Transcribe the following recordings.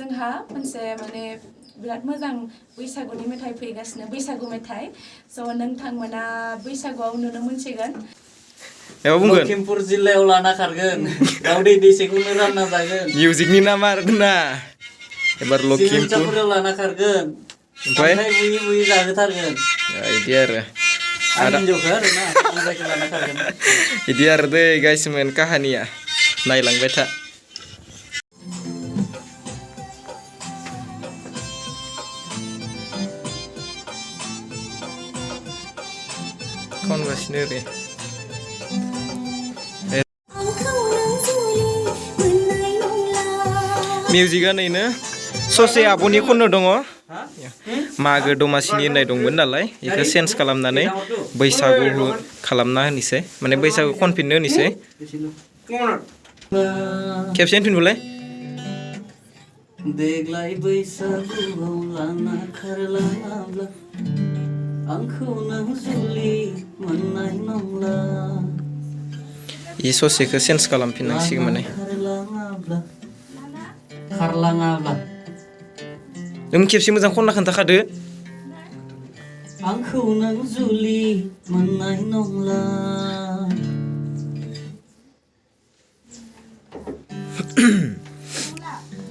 जोंहा मोनसे माने बिराद मोजां बैसागुनि मेथाइ फैगासिनो बैसागु मेथाइ स' नोंथांमोना बैसागुआव नुनो मोनसिगोन लखिमपुर जिल्लायाव लाना खारगोन दावदै दैसेखौनो रानना जागोन मिउजिकनि नामा आरोना एबार लखिमपुराव लाना खारगोन ओमफ्राय बुयै बुयै जाहोथारगोन इदि आरो हिन्जावखौ आरोना जायखौ लाना खारगोन इदि आरो दै गाइसमोन काहानिया नायलांबाय था खनगासिनो ओरै मिउजिकआ नैनो ससे आब'नि खननो दङ मागो दमासिनि होननाय दंमोन नालाय बेखौ चेन्ज खालामनानै बैसागु खालामना होनोसै माने बैसागु खनफिननो होनोसै खेबसे होनफिनबोलाय देग्लाय बैसागुआव लाना खारलाङाब्ला आंखौ नों जुलि मोननाय नंला इ ससेखौ चेन्ज खालामफिननांसिगोन माने खारलाङाब्ला नों खेबसे मोजां खनना खोन्थाखादो आंखौ नों जुलि मोननाय नंला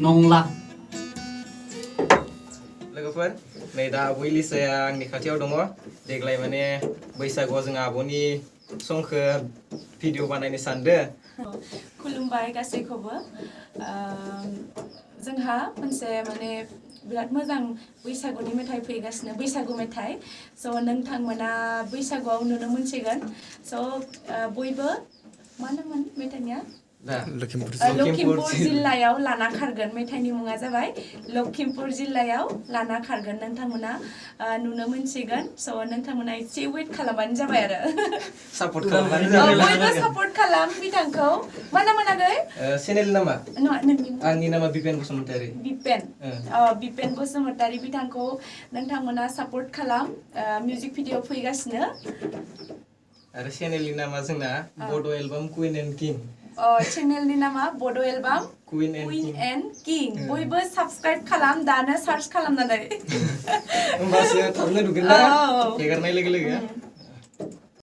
नंला लोगोफोर नै दा आब' इलिसाया आंनि खाथियाव दङ देग्लाय माने बैसागुआव जों आब'नि संखौ भिडिअ बानायनो सानदों खुलुमबाय गासैखौबो जोंहा मोनसे माने बिराद मोजां बैसागुनि मेथाइ फैगासिनो बैसागु मेथाइ स' नोंथांमोना बैसागुआव नुनो मोनसिगोन स' बयबो मा होनोमोन मेथाइनिया लखिमपुर जिल्लायाव लाना खारगोन मेथाइनि मुङा जाबाय लखिमपुर जिल्लायाव लाना खारगोन नोंथांमोना नुनो मोनसिगोन स' नोंथांमोना एसे वेट खालामबानो जाबाय आरो सापर्ट खालामबानो जाबाय बयबो सापर्ट खालाम बिथांखौ मा नाम मोनाखै चेनेल नामा नोंनि आंनि नामा बिपेन बसुमतारी बिपेन बसुमतारी बिथांखौ नोंथांमोना सापर्ट खालाम मिउजिक भिडिअ फैगासिनो आरो चेनेलनि नामा जोंना बड' एलबाम कुइन एन्ड किं चेनेलनि नामा बड' एलबाम कुइन एन्ड किं बयबो साबस्क्राइब खालाम दानो सार्च खालामनानै होमबासो थाबनो नुगोन ना हेगारनाय लोगो लोगो